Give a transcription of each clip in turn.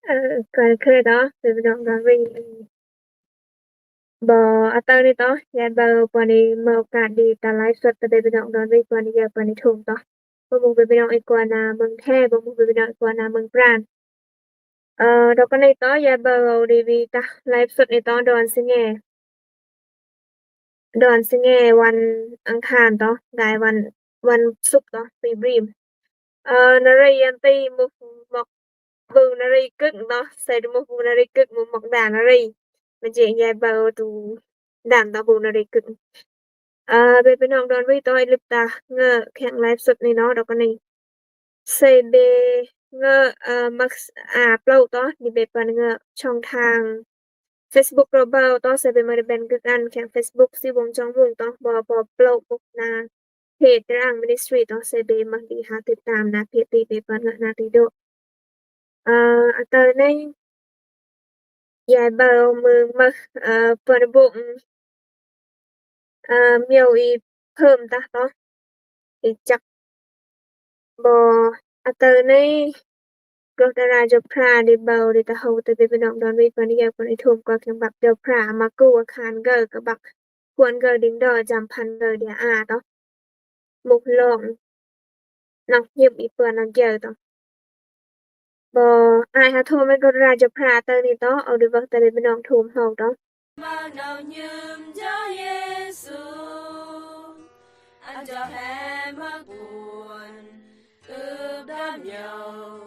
ເອີ ກ່ອນອື່ນເນາະ ເປັນພີ່ນ້ອງດອນວີ ບໍ່ ອາເຕີນີ້ເນາະ ຍາຍເບີປານນີ້ ມີໂອກາດດີຕາໄລຟ໌ສົດ ແຕ່ເປັນພີ່ນ້ອງດອນວີ ປານນີ້ ຍາຍເບີນີ້ໂທມາເນາະ ບໍ່ຮູ້ເປັນພີ່ນ້ອງອີກກວ່ານາເມືອງແທ້ ບໍ່ຮູ້ເປັນພີ່ນ້ອງອີກກວ່ານາເມືອງປານ ເອີ ດອກກະນີ້ເນາະ ຍາຍເບີດີວີຕາໄລຟ໌ສົດນີ້ເນາະ ດອນສະແຫງ່ ດອນສະແຫງ່ ວັນອັງຄານເນາະ ກາຍວັນ ວັນສຸກເນາະ ປີບຣີມ ເອີ ນາຣີ ຍັນຕີ ໝູ່ໝອກ ເບິ່ງນາຣີກຶກເນາະ ໃສ່ໝວກນາຣີກຶກ ໝວກດານາຣີ ມັນຈະໃຫຍ່ເບົາຕູດຳຕາບູນາຣີກຶກ ເອີ ເປັນພີ່ນ້ອງດອນວີ ຕ້ອຍລຶບຕາເງີແຂ່ງໄລຟ໌ສົດນີ້ເນາະ ດອກກະນີ້ ໃສ່ເບເງີ ເອີ ມັກ ອາ ເປົ່າເນາະ ນີ້ເປັນເງີ ຊ່ອງທາງ Facebook Global ເນາະ ໃສ່ເບເງີ ແບນກຶກອັນ ແຂ່ງ Facebook ຊິວົງຈອງວົງເນາະ ບໍ່ ບໍ່ເປົ່າ ບົກນາ ເພຈຕະລາງ Ministry ເນາະ ໃສ່ເບມັກດີຫາຕິດຕາມນາ ເພຈຕີເບເງີ ນາຕິໂດ ເອີ ອາເຕີໃນ ຍາຍເບີເມືອງມາ ເອີ ເປີນບຸ ເອີ ມຽວອີເພີ່ມຕາເນາະ ອີຈັກ ບໍ່ ອາເຕີໃນ ກອກດາລາເຈົ້າພຣາ ດີເບົາ ດີຕາເຮົາ ແຕ່ເປັນພີ່ນ້ອງດອນວີ ປານນີ້ ຍາຍເບີນີ້ໂທມ ກໍແຂ່ງບັກເຈົ້າພຣາ ມາກູອາຄານເກີກະບັກ ຄວນເກີດິງດໍ ຈຳພັນເກີເດຍອາເນາະ ມຸກລອງ ນັກຍິບອີເປືອນນັກເກີເນາະ ບໍ່ ອ້າຍຫາໂທມາກອກດາລາເຈົ້າພຣາ ເຕີນີ້ເນາະ ເອົາດີເບິ່ງ ແຕ່ເປັນພີ່ນ້ອງໂທມເຮົາເນາະ Mâo nau nhưm Jao Yêsu, ăn Jao he mâo buôn, ưp đón Jao,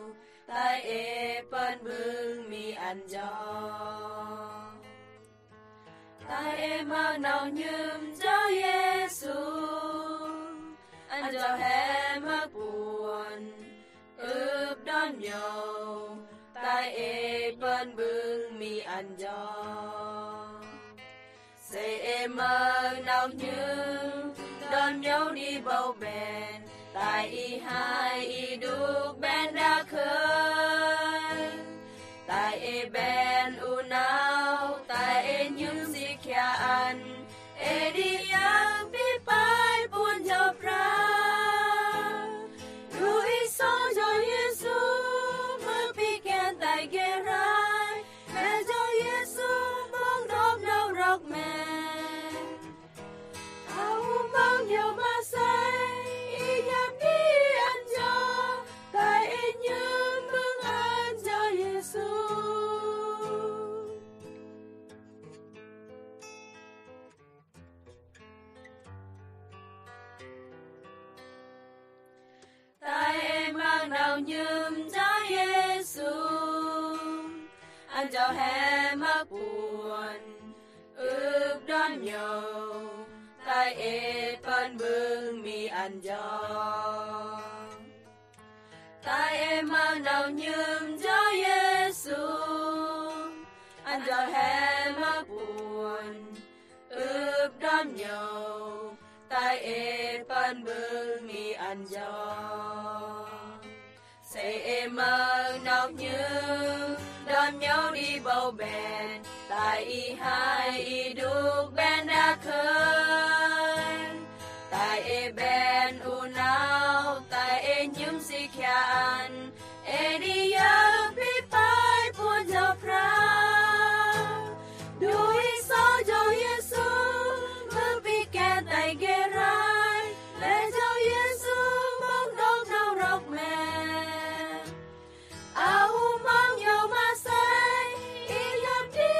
tai ê pơn bưng mi ăn Jao. Tai ê mâo nau nhưm Jao Yêsu, ăn Jao he mâo buôn, ưp đón Jao, tai ê pơn bưng mi ăn Jao. Sê ê mơ nau nhưm, đón Jao đi bầu bên, tai ê hai ê đuk bên đa khơi. Tai ê bên u nau, tai ê nhưm si khia ăn, ê đi yang pi pai buôn Jao Phra. Du ê so Jao Yêsu, mơ pi ken tai gê rai, me Jao Yêsu, bong dom nau rok me. Au bong Jao ma sai, ê yap đi ăn Jao, tai ê nhưm bưng ăn Jao Yêsu. Tai ê mâo nau nhưm Jao Yêsu, ăn Jao he mâo buôn, ưp đón Jao, tai ê pơn bưng mi ăn Jao. Tai ê mâo nau nhưm Jao Yêsu, ăn Jao he mâo buôn, ưp đón Jao, tai ê pơn bưng mi ăn Jao. Sê ê mâo nau nhưm, đón Jao đi bầu bên, tai ê hai ê đuk bên đa khơi. Tai ê bên u nau, tai ê nhưm si khia ăn, ê đi yang pi pai buôn Jao Phra. Du ê so Jao Yêsu, mơ pi ken tai gê rai, me Jao Yêsu, bong dom nau rok me. Au mâo Jao ma sai, ê yap đi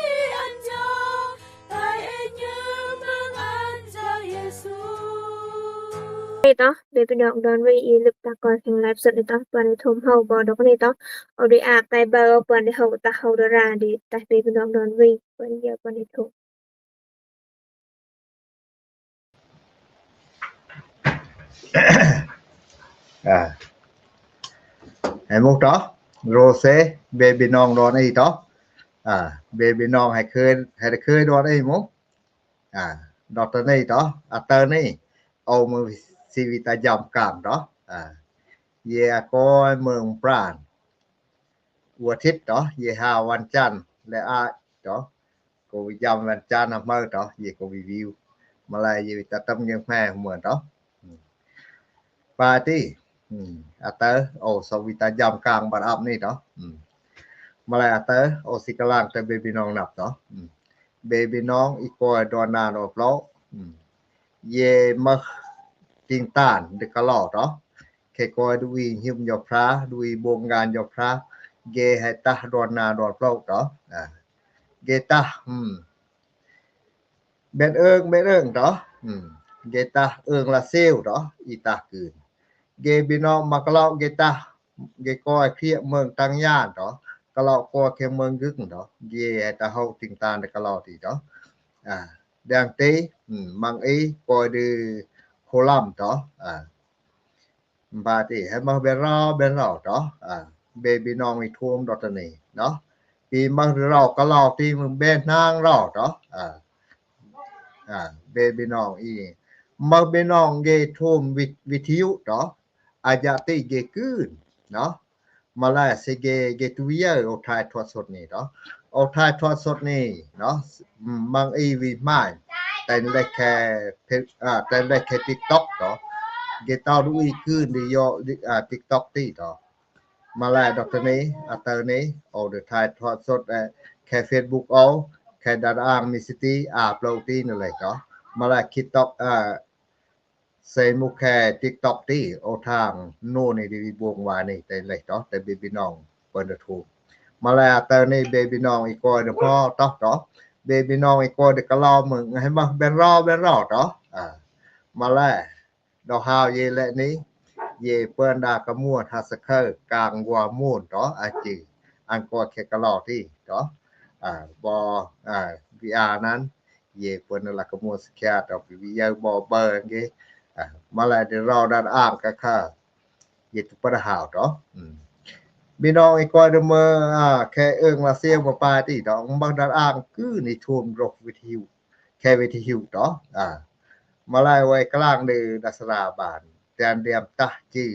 ăn Jao, tai ê nhưm bưng ăn Jao Yêsu. ເນາະ ເປັນພີ່ນ້ອງດອນວີ ອີລຶບຕາກອນແຫ່ງໄລຟ໌ສົດເນາະ ປານໃຫ້ໂທມເຮົາບໍ່ດອກເນາະ ເອົາໄດ້ອາກໄດ້ເບີ ປານໃຫ້ເຮົາຕາເຮົາດາລາດີ ແຕ່ເປັນພີ່ນ້ອງດອນວີ ປານໃຫ້ເຮົາ ປານໃຫ້ໂທມ. ອ່າ ໃຫ້ມຸກເນາະ ໂຣເຊ ເບບີນ້ອງດອນອີເນາະ ອ່າ ເບບີນ້ອງໃຫ້ເຄີຍ ໃຫ້ເຄີຍດອນອີໝູ່ ອ່າ ດອກເຕີນີ້ເນາະ ອາເຕີນີ້ ເອົາມືຊີວິດຕາຢາມກາງເນາະ ອ່າ ເຢຍກອຍເມືອງປານ ອາທິດເນາະ ເຢຍຫາວັນຈັນ ແລະ ອາເນາະ ກໍວິຢາມວັນຈັນນຳເມີເນາະ ເຢຍກໍວິວິວ ມາລາຍເຢຍວິຕາຕຳເງືອແມ່ເມືອເນາະ ປາຕີ ອາເຕີ ໂອ ສະວິຕາຢາມກາງບັດອາບນີ້ເນາະ ອືມ ມາແລອາເຕີ ໂອຊິກະລາງເຕີເບບີນ້ອງນັບເນາະ ເບບີນ້ອງອີກອຍດອນນາດອນເປົ່າ ເຢມາຕິງຕານເດກະຫຼໍເນາະ ເຄກອຍດູອີຫິມຍໍພຣາ ດູອີບົງງານຍໍພຣາ ເກໄຮຕາດອນນາດອນເປົ່າເນາະ ເກຕາ ເບັນເອິງເບັນເອິງເນາະ ເກຕາເອິງລາເຊວເນາະ ອີຕາກືນ ເກບີນ້ອງມາກະເລາະ ເກຕາ ເກກອຍເພຍເມືອງຕັງຍານເນາະ ກະເລາະກອຍເຄເມືອງກຶກເນາະ ເກໄຮຕາເຮົາຕິງຕານເດກະຫຼໍຕິເນາະ ອາ ແດງເຕ ມັງເອກອຍດືໂຄລຳເນາະ ອາ ບາດນີ້ໃຫ້ມາເບນລາວເບນລາວເນາະ ອາ ເບບີນ້ອງອີທົ່ວມດອກຕະນີເນາະ ປີມາເຮົາກະເລາະທີ່ເບນນາງລາວເນາະ ອາ ອາ ເບບີນ້ອງອີ ມາເບນອງເກທົ່ວມວິ ວິທະຍຸເນາະ ອາຍາຕິເກກືນເນາະ ມາແລເຊເກ ເກຕຸເຢໂອທາຍທອດສົດນີ້ເນາະ ໂອທາຍທອດສົດນີ້ເນາະ ມັງອີວີມາຍ ແຕ່ເລັກແຄ ເພ ອາ ແຕ່ເລັກແຄຕິກຕັອກເນາະ ເກຕາດູອີກືນດີໂຍ ອາ ຕິກຕັອກຕິເນາະ ມາແລດອກຕະນີ ອາເຕີນີ ໂອເດີທາຍທອດສົດ ແຄເຟສບຸກເອົາ ແຄດາດອາງມີສະຕິ ອາບໂຫຼດຕິນັ້ນເລີຍເນາະ ມາແລຄິດຕັອກ ອາ ເຊມຸແຄຕິກຕັອກຕິ ໂອທາງໂນນີ້ດີວິວົງວານີ້ໄດ້ເລີຍເນາະ ແຕ່ເບບີນ້ອງເປີນລະທູ ມາແລເຕີນີ້ເບບີນ້ອງອີກອຍເດີພໍຕອກເນາະ ເບບີນ້ອງອີກອຍເດີກະລາວເມືອງ ໃຫ້ມາເບນລາວເບນລາວເນາະ ອາ ມາແລ ດອກຮາວເຢແລະນີ້ ເຢເປີນດາກະມວນ ຮາສະເຄີ ກາງວາມູນເນາະ ອາຈື່ ອັນກອຍແຄກະລາວຕິເນາະ ອາ ບໍ່ ອາ ວີອານັ້ນ ເຢເປີນລະກະມວນສະແຄເນາະ ວີເຢບໍ່ເບີເກ ອາ ມາແລເດລາວດານອາງກະຄາ ເຢຕຸປະດາຫາວເນາະ ບີນ້ອງອີກອຍເດີເມີ ອາ ແຄເອິງລາເຊວມາປາຕິເນາະ ບັກດານອາງຄືນີ້ທົ່ວມໂລກວິທະຍຸ ແຄວິທະຍຸເນາະ ອາ ມາລາຍໄວ້ກະລາງເດີດັດສະລາບານ ແຕນດຽມຕະຈື່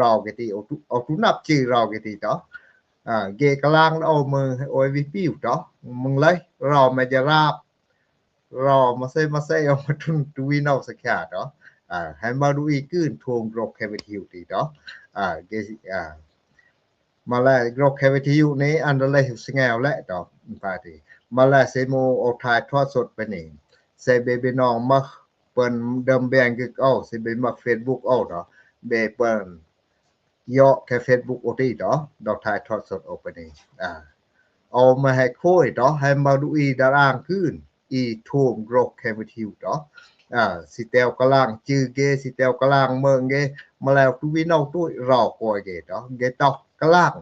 ລາວເກຕິ ເອົາຕຸ ເອົາຕຸນັບຈື່ລາວເກຕິເນາະ ອາ ເກກະລາງເອົາເມືອງໂອຍວິປິວເນາະ ເມືອງໄລລາວແມຈະລາບ ລາວມາເຊມາເຊເອົາມາຕຸນຕຸວີເນົາສະຂຍາເນາະ ອາ ໃຫ້ມາດູອີກືນທົ່ວໂລກແຄວິທະຍຸຕິເນາະ ອາ ເກ ອາ ມາແລໂລກແຄວິທະຍຸນີ້ ອັນດາເລສະແງວແລະເນາະ ປາຕິ ມາແລເຊໂມໂອທາຍທອດສົດໄປນີ້ ເຊເບບີນ້ອງມາ ເປີນເດີມແບງກຶກເອົາ ຊິເບມັກເຟສບຸກເອົາເນາະ ເບເປີນເຍາະແຄ່ເຟສບຸກໂອຕິເນາະ ດອກທາຍທອດສົດອອກໄປນີ້ ອາ ເອົາມາໃຫ້ໂຄຍເນາະ ໃຫ້ມາດູອີດາລາງຄືນ ອີທົ່ວໂລກແຄວິທະຍຸເນາະ ອາ ຊິແຕວກະລາງຈື່ເກ ຊິແຕວກະລາງເມືອງເກ ມາແລ້ວຕຸວີເນົາຕຸລາວກອຍເກເນາະ ເກຕອກກະລາງ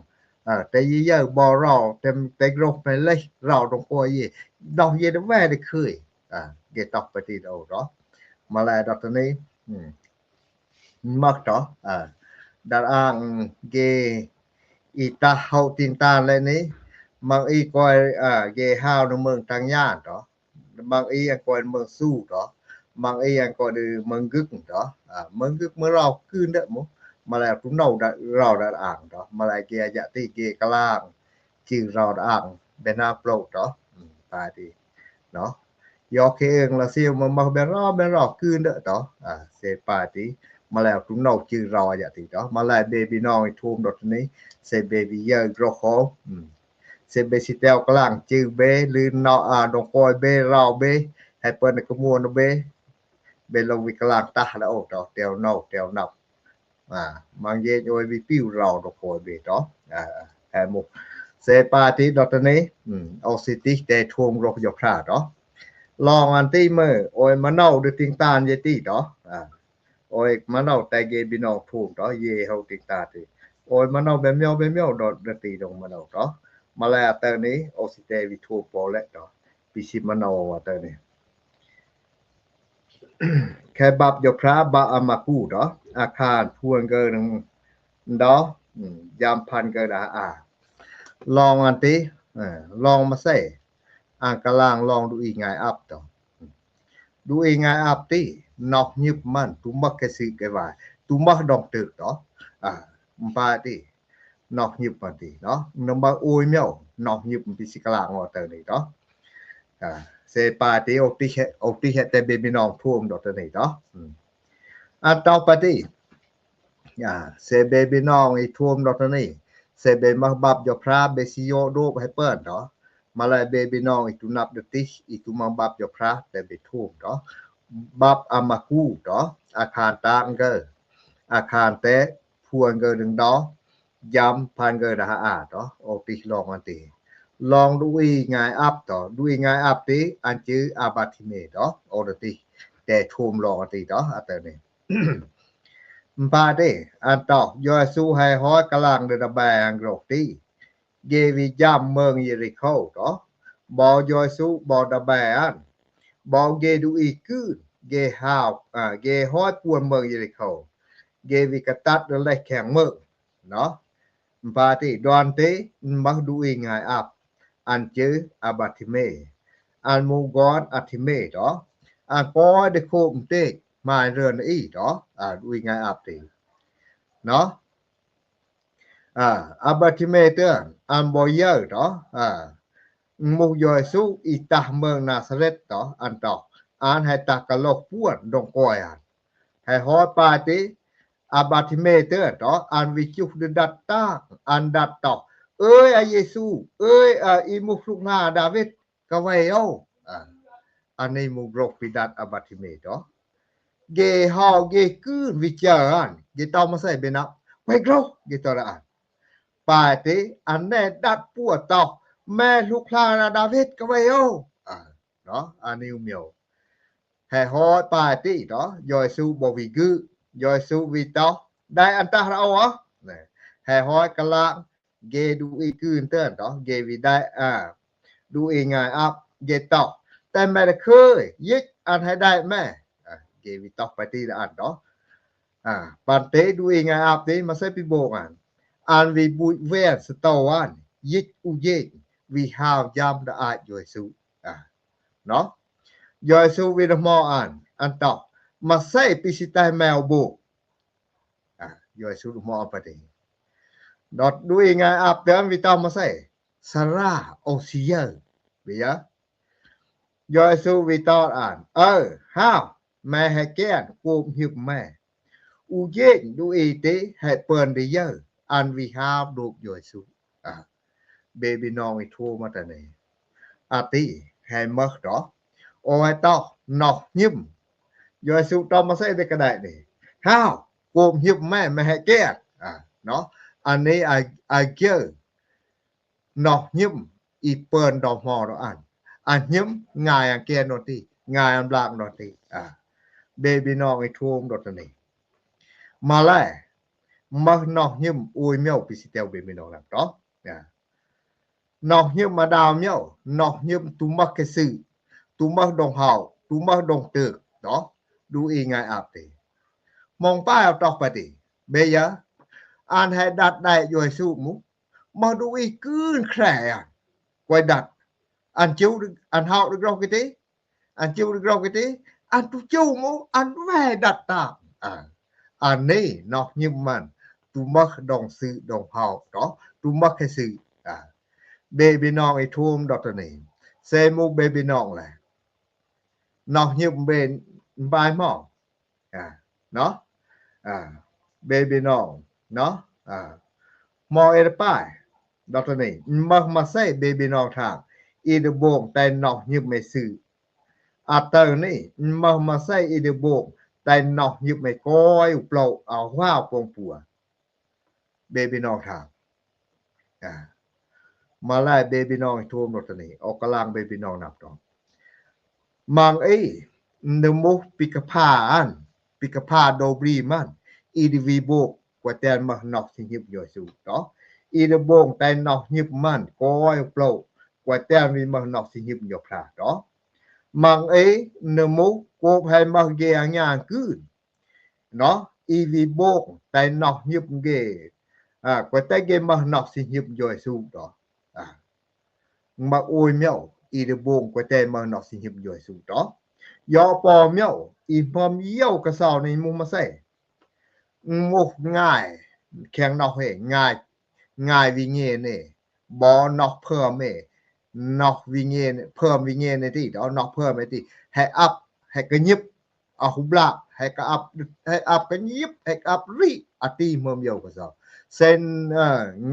ອາ ແຕ່ເຢີບໍ່ລາວ ແຕ່ ແຕ່ໂລກແມ່ເລຍລາວຕ້ອງກອຍເຢ ດອກເຢດແວເດເຄີຍ ອາ ເກຕອກປະຕິດເອົາເນາະ ມາແລ້ວດອກຕອນນີ້ ອືມ ມັກເນາະ ອາ ດາລາງເກ ອີຕາເຮົາຕິນຕານແລະນີ້ ມັງອີກອຍ ອາ ເກຮາວໃນເມືອງຕັງຍານເນາະ ມັງອີອັງກອຍເມືອງຊູເນາະ ມັງອີອັງກອຍເມືອງກຶກເນາະ ອາ ເມືອງກຶກເມືອງລາວຄືນເດີໝູ່ ມາແລ້ວຕຸເນົາລາວດາລາງເນາະ ມາແລ້ວເກອາຍະຕິເກກະລາງ ຈື່ລາວດາອາງເບນາໂປຣເນາະ ອາ ປາຕິ ເນາະ ຢອກເຄເອິງລາຊິວມາມັກແບນລາວແບນລາວຄືນເດີເນາະ ອາ ເຊປາຕິ ມາແລ້ວຕຸເນົາຈື່ລາວອາຍະຕິເນາະ ມາແລ້ວເບບີນ້ອງອີທົ່ວມດອກນີ້ ເຊເບບີເຢີໂກໂຄ ອືມ ເຊເບຊິແຕວກະລາງຈື່ເບ ຫຼືເນາະ ອາ ດອງກອຍເບ ລາວເບ ໃຫ້ເປີນກະມວນເບ ເບລົງວິກະລາງຕາລະໂອເນາະ ແຕວເນົາແຕວນັບ ອາ ມັງເຢໂອຍວິປິວລາວດອກໂຄເບເນາະ ອາ ແຮມຸ ເຊປາຕິດອກຕະນີ ອືມ ອອກຊິຕິແຕ່ທົ່ວໂລກຢອກພຣາເນາະ ລອງອັນຕິເມີ ໂອຍມະເນົາເດີຕິງຕານເຢຕິເນາະ ອາ ໂອຍມະເນົາແຕ່ເກບີນ້ອງທູມເນາະ ເຢເຮົາຕິງຕາຕິ ໂອຍມະເນົາແບມໂຍແບມໂຍດອດເດີຕີດອງມະເນົາເນາະ ມາແລເຕີນີ້ ອອກຊິແຕ່ວິທູໂປແລະເນາະ ປິຊິມະເນົາເຕີນີ້ ແຄບັບຢອກພຣາ ບາອາມາກູເນາະ ອາຄານພວນເກີນ ເນາະ ອືມ ຢາມພັນເກີນ ອາ ອາ ລອງອັນຕິ ເອີ ລອງມາເຊ ອາກະລາງລອງດູອີງາຍອັບເນາະ ອືມ ດູອີງາຍອັບຕິ ນອກຍຶບມັນ ຕູມັກແກຊິແກວາຍ ຕູມັກດອງຕຶກເນາະ ອາ ປາຕິ ນອກຍຶບມັນຕິເນາະ ນຳບາອູຍມຽວ ນອກຍຶບມັນຕິຊິກະລາງອອເຕີນີ້ເນາະ ອາ ເຊປາຕິ ໂອຕິເຮ ໂອຕິເຮແຕ່ເບບີນ້ອງທົ່ວມດອກເຕີນີ້ເນາະ ອືມ ອາ ຕໍ່ໄປຕິ ອາ ເຊເບບີນ້ອງອີ່ທົ່ວມດອກເຕີນີ້ ເຊເບມາບາບຢໍພຣາ ເບຊິໂຍໂດບໃຫ້ເປິ້ນເນາະ. ມາລາຍເບບິນອງ ອີ່ຕູນັບດະຕິ ອີ່ຕູມາບາບຢໍພຣາ ແຕ່ເບທຸມເນາະ. ບາບອາມາກູເນາະ ອາຄານຕາງເກີ ອາຄານແຕ ພວນເກີດຶງດໍ ຢຳພານເກີດາຫາອາເນາະ. ໂອຕິລອງອັນຕິ ລອງດູອີງາຍອັບເນາະ. ດູອີງາຍອັບຕິ ອັນຈື່ອາບາທິເມເນາະ. ໂອດະຕິ ແຕ່ທຸມລອງອັນຕິເນາະ ອາເຕີນີ້ ມະປາເຕ ອັນຕອກ ຢໍເຢຊູໄຮຮອດກະລັງເດີດາແບງໂກຣກຕີ ເກວິຢາມເມືອງເຢລິໂຄເນາະ. ບອກຢໍເຢຊູ ບອກດາແບອັນ ບອກເກດູອີກືນ ເກຮາວ ອາ ເກຮອຍປວນເມືອງເຢລິໂຄ ເກວິກະຕັດເດີແລກແຂ່ງເມືອງເນາະ. ມະປາເຕ ດອນເຕ ມະດູອີງາຍອັບ ອັນຈື່ອາບາທິເມ ອັນມູກອນອາທິເມເນາະ. ອັນປອຍເດໂຄມເຕ ມາຍເດີນອີເນາະ. ອາ ດູອີງາຍອັບເຕເນາະ. ອາ ອາບາທິເມເຕີ ອັນບໍ່ເຢີເນາະ. ອາ ມຸກຢໍເຢຊູ ອີຕາເມືອງນາຊາເລັດເນາະ ອັນຕອກ ອັນໄຮຕາກະໂລກປວນດົງກອຍອັນ ໄຮຮອຍປາເຕ ອາບາທິເມເຕີເນາະ ອັນວິຈຸກດີດັດຕາ ອັນດັດຕອກ ເອີຍ ອາເຢຊູ ເອີຍ ອາ ອີມຸກລູກນາດາວິດ ກະໄວໂອ. ອາ ອັນນີ້ມຸກໂຣກປີດັດອາບາທິເມເນາະ. ເກຮາວເກກືນວິຈາອັນ ເກຕອມມາໃສ່ເບນະ ໄວໂກຣ ເກຕອລະອັນ ປາເຕ ອັນແນດັດປົວຕອກ ແມ່ລູກລານາດາວິດກະໄວໂອ. ອາ ເນາະ ອານິວມຽວ ແຫ່ຮອດປາເຕເນາະ. ຢໍເຢຊູບໍ່ວິກື ຢໍເຢຊູວິຕອກ ໄດອັນຕາຣາໂອ ແຫ່ຮອດກະລາງ ເກດູອີກືນເຕີນເນາະ ເກວິໄດ ອາ ດູອີງາຍອັບ ເກຕອກ ແຕ່ແມ່ເຄີຍ ຢິກອັນໃຫ້ໄດແມ່ ອາ ເກວິຕອກປາເຕລະອັນເນາະ. ອາ ປັນເຕ ດູອີງາຍອັບເຕ ມາໃສ່ປີໂບກອັນ ອັນວິບຸຍແວນສະໂຕວັນ ຢິກອຸເຢງ ວິຮາວຢາມດາອາດຢໍເຢຊູ ອາ ເນາະ. ຢໍເຢຊູວິນະມໍອັນ ອັນຕອກ ມາໃສ່ປີຊິໄຕແມວໂບກ ອາ ຢໍເຢຊູມອງປະເດ ດອດດຸຍງາຍອັບເຕີມວິຕາມາໃສ່ ສາຣາ ໂອຊີເຢີ ເບຍ ຢໍເຢຊູວິຕອນອັນ ເອີ ຮາວ ແມ່ແຮແກນ ໂກບຫຶບແມ່ ອູເຢນດຸອີເຕ ແຮເປິນເດເຢີ ອັນວິຮາບໂດບຢໍເຢຊູ ອາ ເບບີນ້ອງອີໂທມາແຕ່ນີ້ ອາຕິ ແຮເມີດອ ໂອໄອຕອ ນອກຍິມ ຢໍເຢຊູຕອມມາໃສ່ເດກະໄດນີ້ ຮາວ ໂກບຫຶບແມ່ ແມ່ແຮແກນ ອາ ເນາະ ອັນນີ້ອາ ອາເກີ ນອກຍິມ ອີເປິນດອກຮໍດອກອັນ ອັນຍິມ ງາຍອັນແກນດອນຕີ ງາຍອັນບລາກດອນຕີ ອາ ເບບີນ້ອງອີໂທມດອນຕະນີ້ ມາແລ ມານອກຍິມ ໂອຍແມວ ປີຊິແຕວເບບີນ້ອງນຳຕອ ອາ ນອກຍິມມາດາວແມວ ນອກຍິມ ຕູມາເຄຊື ຕູມາດົງເຮົາ ຕູມາດົງເຕີກ ເນາະ ດູອີງາຍອາບເຕ ມອງປ້າຍອອກຕອກປະຕິ ເບຍາ ອັນໃຫ້ດັດໄດ້ຢວຍສູບມຸ ມາດູອີກືນແຄລ ອາ ກວຍດັດ ອັນຈິວ ອັນເຮົາເລີກຣອກກິຕິ ອັນຈິວເລີກຣອກກິຕິ ອັນຕູຈິວມຸ ອັນແວດັດຕາ ອາ ອັນນີ້ນອກຍິມມັນ ຕູມາດົງຊື ດົງເຮົາ ເນາະ ຕູມາເຄຊື ອາ ເບບີນ້ອງອີໂທມດອກຕະນີ້ ເຊມຸເບບີນ້ອງແລ ນອກຍິມເບນບາຍມໍ ອາ ເນາະ ອາ ເບບີນ້ອງ ເນາະ ອາ ມໍເອດປາຍ ດອກຕະນີ້ ມາ ມາໃສ່ເບບີນ້ອງທາງ ອີດະບົງໄຕນອກຍິມເມຊື ອາເຕີນີ້ ມາ ມາໃສ່ອີດະບົງໄຕນອກຍິມເມກອຍອຸໂປລະ ອາຫວາວກອງປົວ ເບບີນ້ອງທາງ ອາ ມາລາຍເບບີນ້ອງໂທມໂນຕະນີ ອອກກະລາງເບບີນ້ອງນັບຕອງ ມັງເອ ນະມຸ ປິກະພາອັນ ປິກະພາໂດບຣີມັນ ອີດະວີໂບກ ກວາແຕນມານອກຊິຫຍິບຢວຍສູຕອ ອີດະບົງໄຕນອກຫຍິບມັນ ກອຍໂປລະ ກວາແຕນວີມານອກຊິຫຍິບຢວພາຕອ ມັງເອ ນະມຸ ໂກບໃຫ້ມາເກອາຍາງກືນ ເນາະ ອີວີໂບກ ໄຕນອກຫຍິບເກ ອາ ກວາແຕເກມານອກຊິຫຍິບຢວຍສູຕອ ອາ ມາໂອຍມຽວ ອີດະບົງ ກວາແຕມານອກຊິຫຍິບຢວຍສູຕອ ຢໍປໍມຽວ ອີມອມຢຽວກະຊາວນີ້ມຸມາໃສ່ ມຸກງ່າຍ ແຂງນອກເຮ ງ່າຍ ງ່າຍວິເງເນ ບໍ່ນອກເພີ່ມເມ ນອກວິເງເນ ເພີ່ມວິເງເນຕິ ເອົານອກເພີ່ມເມຕິ ໃຫ້ອັບ ໃຫ້ກະຫຍິບ ອາຫຸບລາ ໃຫ້ກະອັບ ໃຫ້ອັບກະຫຍິບ ໃຫ້ກະອັບຣິ ອາຕິເມີມໂຍກະຊອ ເຊັ່ນ ເອີ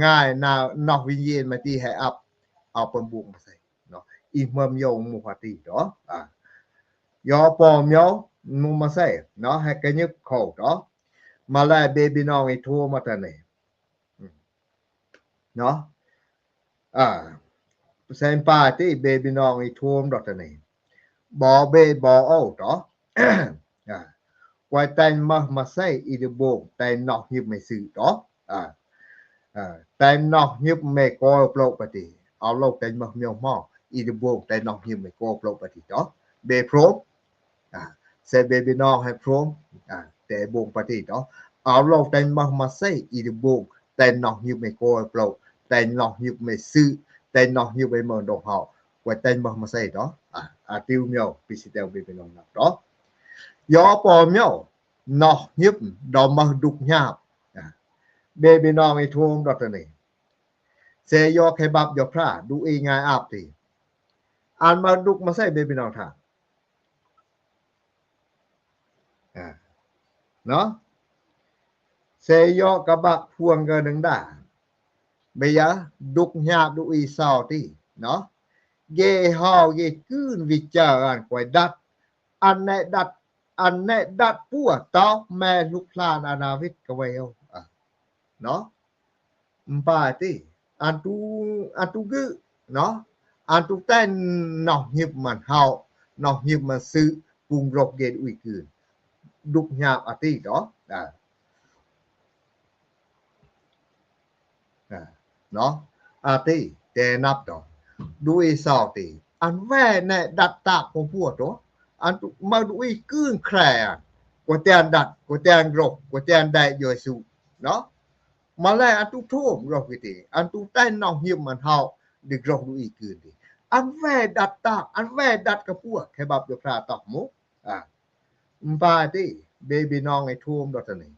ງ່າຍນາ ນອກວິນເຢັນມາຕີ ໃຫ້ອັບ ເອົາປະບຸກມາໃສ່ເນາະ ອີເມີມໂຍງໝູ່ພາຕີເນາະ ອາ ຍໍປອມໂຍມມາໃສ່ເນາະ ໃຫ້ກະຫຍຶບເຂົ້າເນາະ ມາແລເບບີນ້ອງອີໂທມາຕາເນ ເນາະ ອາ ແຊມປາຕີເບບີນ້ອງອີໂທມດອກຕາເນ ບໍເບບໍໂອເນາະ ອາ ກວາຍແຕງມາ ມາໃສ່ອີເດີໂບງ ແຕງນອກຫຍິບໄມຊື່ເນາະ ອາ ອາ ແຕງນອກຫຍິບໄມໂກໂປຣປາຕີ ເອົາໂລກແຕງມາມຽວມອງ ອີເດີໂບງ ແຕງນອກຫຍິບໄມໂກໂປຣປາຕີເນາະ ເບໂພຣມ ອາ ເຊເບບີນ້ອງໃຫ້ໂພຣມ ອາ ແຕໂບງປາຕີເນາະ ເອົາໂລກແຕງມາ ມາໃສ່ອີເດີໂບງ ແຕງນອກຫຍິບໄມໂກໂປຣ ແຕງນອກຫຍິບໄມຊື່ ແຕງນອກຫຍິບໄມເມີດອກເຮົາ ກວາຍແຕງມາ ມາໃສ່ເນາະ ອາ ອາຕິວມຽວ ປີຊິແຕວເບບີນ້ອງນັບເນາະ ຍໍປອມໂຍ ນອກຫຍິບດອກເມີດຸກຫຍາບ ອາ ເບບີນ້ອງອີໂທມດອກຕາເນ ເຊໂຍເຄບັບໂຍພຣາ ດູອີງ່າຍອາບຕີ ອັນມາດຸກມາໃສ່ເບບີນ້ອງທ່າ ອາ ເນາະ ເຊໂຍກະບັກພວງກະໜຶ່ງດາ ເບຍາ ດຸກຫຍາບດູອີຊາວຕີ ເນາະ ເກຮາວເກກືນວິຈາອັນກວາຍດັດ ອັນແນະດັດ ອັນແນະດັດປົວຕອກແມ່ລູກຫຼານອານາວິດກະໄວໂອ ອາ ເນາະ ປາຕີ ອັນຕູ ອັນຕູກຶ ເນາະ ອັນຕູແຕນນອກຫຍິບມັນເຮົາ ນອກຫຍິບມັນຊື່ ປຸງລົກເກດອຸຍກືນ ດຸກຫຍາບອາຕີເນາະ ອາ ອາ ເນາະ ອາຕິ ແຕ່ນັບດອກ ດຸຍຊອກຕິ ອັນແວ່ແນະດັດຕາກໂພພວໂຕ ອັນມາດຸຍກືນແຄລ ກວແຕນດັດ ກວແຕນໂກຣກ ກວແຕນໄດໂຢຊູ ເນາະ ມາແລອັນຕຸໂທມໂກຣກກິຕິ ອັນຕຸໄຕນອກຫິມອັນເຮົາ ດິໂກຣກດຸຍກືນຕິ ອັນແວ່ດັດຕາກ ອັນແວ່ດັດກະພວ ແຄບັບໂຍພຣາຕອກໝູ ອາ ມປາຕິ ເບບີນ້ອງໄອໂທມດອກຕະນີ້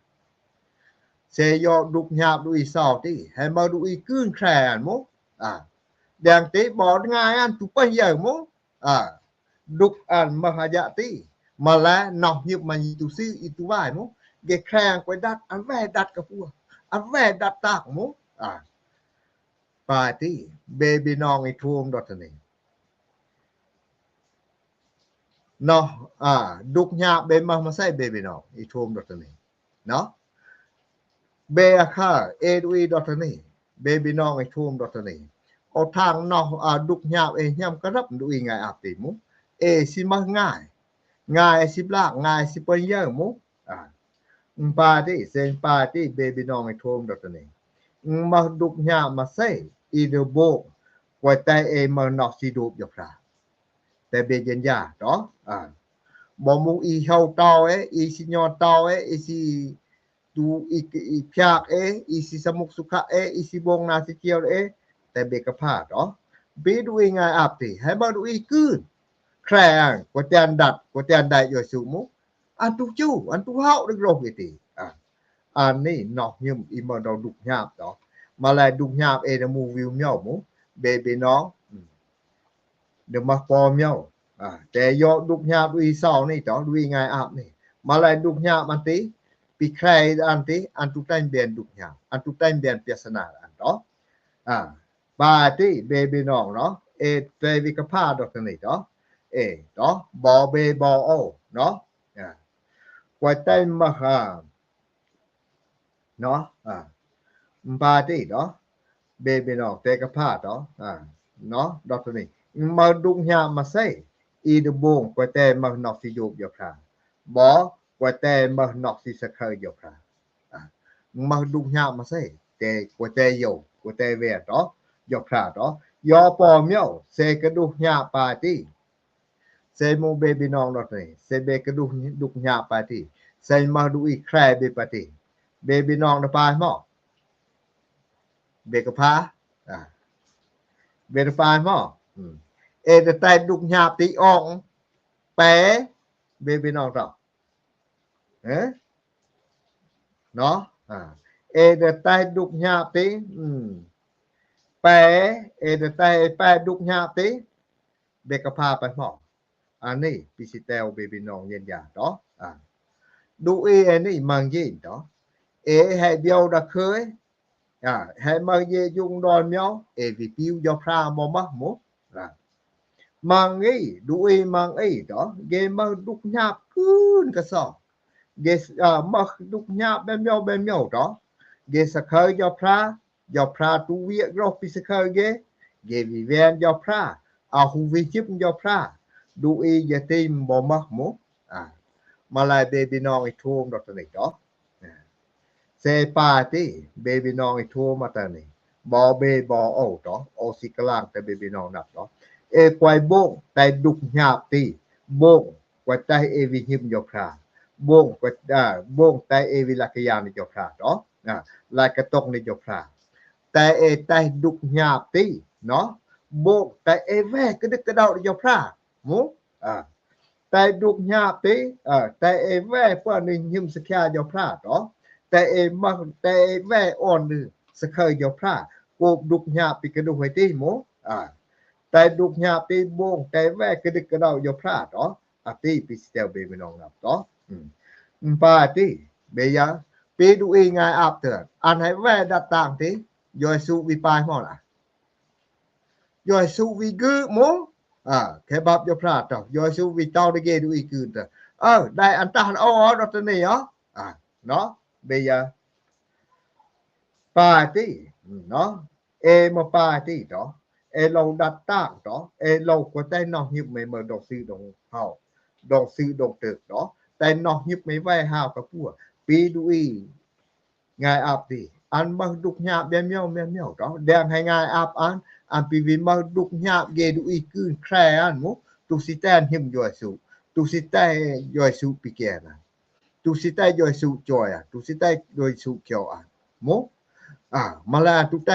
ເຊໂຍດຸກຫຍາບດຸຍຊອກຕິ ແຮມເບີດຸຍກືນແຄລອັນໝູ ອາ ແດງຕິ ບອດງ່າຍອັນຕຸປະເຢີໝູ ອາ ດຸກອັນມະຫະຍະຕິ ມາແລນອກຫິບມາອີຕຸຊື ອີຕຸວາຍໝູ ເກແຄງກວຍດັດ ອັນແວ່ດັດກະພວ ອັນແວ່ດັດຕາກໝູ ອາ ປາຕິ ເບບີນ້ອງໄອໂທມດອກຕະນີ້ ເນາະ ອາ ດຸກຫຍາບເບມາມາໃສ່ເບບີນ້ອງໄອໂທມດອກຕະນີ້ ເນາະ ເບອາຄາ ເອດຸຍດອກຕະນີ້ ເບບີນ້ອງໄອໂທມດອກຕະນີ້ ເອົາທາງເນາະ ອາ ດຸກຫຍາບເອຫຍຳກະລັບດຸຍງ່າຍອາບຕິໝູ ເອຊິມາງ່າຍ ງ່າຍຊິບລາກ ງ່າຍຊິປະເຢີໝູ ອາ ປາຕິ ເຊນປາຕິ ເບບີນ້ອງໄອໂທມດອກຕະນີ້ ມາດຸກຫຍາບມາໃສ່ ອີເດີໂບກ ກວຍແຕເອມານອກຊິດູບຢອກພຣາ ແຕ່ເບເຢັນຢາເນາະ ອາ ບໍ່ມຸງອີເຮົາເຕົາເອ ອີຊິຍອນເຕົາເອ ອີຊິ ດູອີກ ອີພຽກເອ ອີຊິສະມຸກສຸຂະເອ ອີຊິບົງນາຊິຈຽວເອ ແຕ່ເບກະພາເນາະ ເບດຸຍງ່າຍອາບຕິ ໃຫ້ມາດຸຍກືນ ແຄລງ ກວແຕນດັດ ກວແຕນໄດໂຢຊູໝູ ອັນຕຸຈູ ອັນຕຸເຮົາເດັກໂລກເອຕິ ອາ ອັນນີ້ນອກຫິມອີເມີດອກດຸກຫຍາບເນາະ ມາແລດຸກຫຍາບເອນະໝູວິວມຽວໝູ ເບບີນ້ອງ ອືມ ເດີມາປອມໂຍ ອາ ແຕ່ໂຍດຸກຫຍາບດຸຍຊອກນີ້ຕອ ດຸຍງ່າຍອາບນີ້ ມາໄລດຸກຫຍາບອັນຕິ ປີແຄລອັນຕິ ອັນຕຸແຕນແບນດຸກຫຍາບ ອັນຕຸແຕນແບນປຽສະໜາອັນຕອ ອາ ປາຕິ ເບບີນ້ອງເນາະ ເອເຕວິກະພາດອກຕະນີ້ຕອ ເອຕອ ບອເບບອໂອ ເນາະ ອາ ກວຍແຕນມະຫາ ເນາະ ອາ ມປາຕິເນາະ ເບບີນ້ອງເຕກະພາເນາະ ອາ ເນາະ ດອກຕະນີ້ ມາດຸກຫຍາບມາໃສ່ ອີດຸບົງ ກວຍແຕມານອກຊິໂຍບຢອກພຣາ ບອ ກວຍແຕມານອກຊິສະເຄີຢອກພຣາ ອາ ມາດຸກຫຍາບມາໃສ່ ແຕກວຍແຕໂຍ ກວຍແຕແວນເນາະ ຢອກພຣາເນາະ ຢໍປອມໂຍ ເຊກະດຸກຫຍາບປາຕິ ເຊໂມເບບີນ້ອງດອກຕະນີ້ ເຊເບກະດຸກ ດຸກຫຍາບປາຕິ ເຊມາດຸຍແຄລເບປາຕິ ເບບີນ້ອງນະປາຍໝໍ ເບກະພາ ອາ ເບນະປາຍໝໍ ອືມ ເອນະແຕນດຸກຫຍາບຕິອອງ ແປ ເບບີນ້ອງຕອ ເອີ ເນາະ ອາ ເອນະແຕນດຸກຫຍາບຕິ ອືມ ແປ ເອນະແຕນແປດຸກຫຍາບຕິ ເບກະພາໄປໝໍ ອັນນີ້ປີຊິແຕວເບບີນ້ອງເຢັນຢາເນາະ ອາ ດູເອອັນນີ້ມັງເຢັນເນາະ ເອໃຫ້ບຽວດະເຄີຍ ອາ ແຮມາເຢຍຸງດອນມຽວ ເອວິປິວ ຢໍພຣາບໍ່ມາໂມ ອາ ມັງອີ ດຸອີມັງອີ ຕອ ເກມາດຸກຫຍາບຄືນກະຊອກ ເກ ອາ ມາດຸກຫຍາບແບມຢໍແບມຢໍ ຕອ ເກສະເຄີ ຢໍພຣາ ຢໍພຣາ ຕຸວຽກໂຣປິສະເຄີເກ ເກວິແວນ ຢໍພຣາ ອາຫູວິຈິບ ຢໍພຣາ ດຸອີຢະຕິມ ບໍ່ມາໂມ ອາ ມາລາຍເບບີນ້ອງອີໂທມ ດອກຕະເນກ ຕອ ເຊປາຕີ ເບບີນ້ອງອີໂທມ ມາຕານີ ບໍ່ເບບໍ່ໂອ ຕອ ໂອຊິກະລາງ ແຕ່ເບບີນ້ອງນັບ ຕອ ເອຄວາຍບົ້ງ ແຕ່ດຸກຫຍາບຕີ ບົ້ງ ຄວາຍແຕ່ເອວິຫິມ ຢໍພຣາ ບົ້ງ ຄວາຍ ອາ ບົ້ງ ແຕ່ເອວິລັກກະຍານ ຢໍພຣາ ຕອ ອາ ລາຍກະຕົກ ນີ້ ຢໍພຣາ ແຕ່ເອ ແຕ່ດຸກຫຍາບຕີ ເນາະ ບົ້ງ ແຕ່ເອແວກະດຶກກະເດົາ ຢໍພຣາ ໂມ ອາ ແຕ່ດຸກຫຍາບຕີ ເອີ ແຕ່ເອແວເປີນໜຶ່ງຫິມສະຂຽ ຢໍພຣາ ຕອ ແຕ່ເອມາ ແຕ່ເອແວອ່ອນໜຶ່ງສະເຄີ ຢໍພຣາ ໂກບດຸກຫຍາບປີກະດຸກໄຫຕີ ໂມ ອາ ແຕ່ດຸກຫຍາບຕີ ບົ້ງ ແຕ່ແວກະດຶກກະເດົາ ຢໍພຣາ ຕອ ອາຕີ ປີສະເຕວ ເບບີນ້ອງນັບ ຕອ ອືມ ປາຕີ ເບຢາ ປີດຸອີງາຍອັບເຕີນ ອັນໄຫແວດັດຕ່າງຕີ ຢໍເຢຊູວິປາຍໝໍລະ ຢໍເຢຊູວິກຶໂມ ອາ ເຄບັບ ຢໍພຣາ ຕອ ຢໍເຢຊູວິເຕົາ ດະເກດຸອີກືນ ເຕີ ເອີ ໄດ້ອັນຕານ ອໍ ດອກຕະເນ ອໍ ອາ ເນາະ ເບຢາ ປາຕີ ເນາະ ເອມາປາຕີ ຕອ ເອໂລດັດຕາງ ຕອ ເອໂລກວາແຕ່ນອກຫຍິບ ເມເມີດອງຊືດອງເຮົາ ດອງຊືດອງເຕີກ ຕອ ແຕ່ນອກຫຍິບ ເມແວຫາວກະປົວ ປີດຸອີ ງາຍອັບຕີ ອັນມາດຸກຫຍາບແບມຢໍແບມຢໍ ຕອ ແດງໃຫ້ງາຍອັບອັນ ອັນປີວີມາດຸກຫຍາບເກດຸອີກືນແຄຣອັນໂມ ຕຸຊິແຕນຫິມຢໍເຢຊູ ຕຸຊິແຕຢໍເຢຊູປີແກນະ ຕຸຊິແຕຢໍເຢຊູຈອຍອະ ຕຸຊິແຕຢໍເຢຊູຂຽວອະ ໂມ ອາ ມາລາຕຸແຕ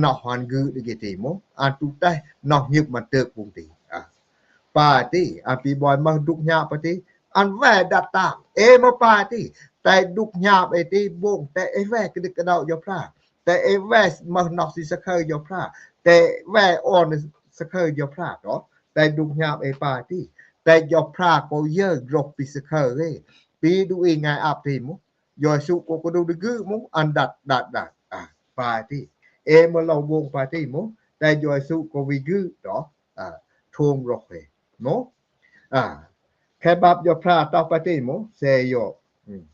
ນອກຫັນກຶດເກຕີ ໂມ ອັນຕຸແຕນອກຫຍິບມາເຕີກປຸງຕີ ອາ ປາຕີ ອັນປີບອຍມາດຸກຫຍາບປາຕີ ອັນແວດັດຕາງ ເອມາປາຕີ ແຕ່ດຸກຫຍາບເອຕີ ບົ້ງ ແຕ່ເອແວກະດຶກກະເດົາ ຢໍພຣາ ແຕ່ເອແວເມີນອກຊິສະເຄີ ຢໍພຣາ ແຕ່ແວອ່ອນສະເຄີ ຢໍພຣາ ຕອ ແຕ່ດຸກຫຍາບເອປາຕີ ແຕ່ຢໍພຣາ ໂກເຢີໂຣປິສະເຄີເກ ປີດຸອີງາຍອັບຕີ ໂມ ຢໍເຢຊູໂກກະດຸກດຶກກຶໂມ ອັນດັດດັດດັດ ອາ ປາຕີ ເອມາໂລບົ້ງປາຕີ ໂມ ແຕ່ຢໍເຢຊູໂກວິກຶ ຕອ ອາ ໂທງໂຣເຄ ໂມ ອາ ແຄບັບ ຢໍພຣາ ຕອ ປາຕີ ໂມ ເຊໂຍ ອືມ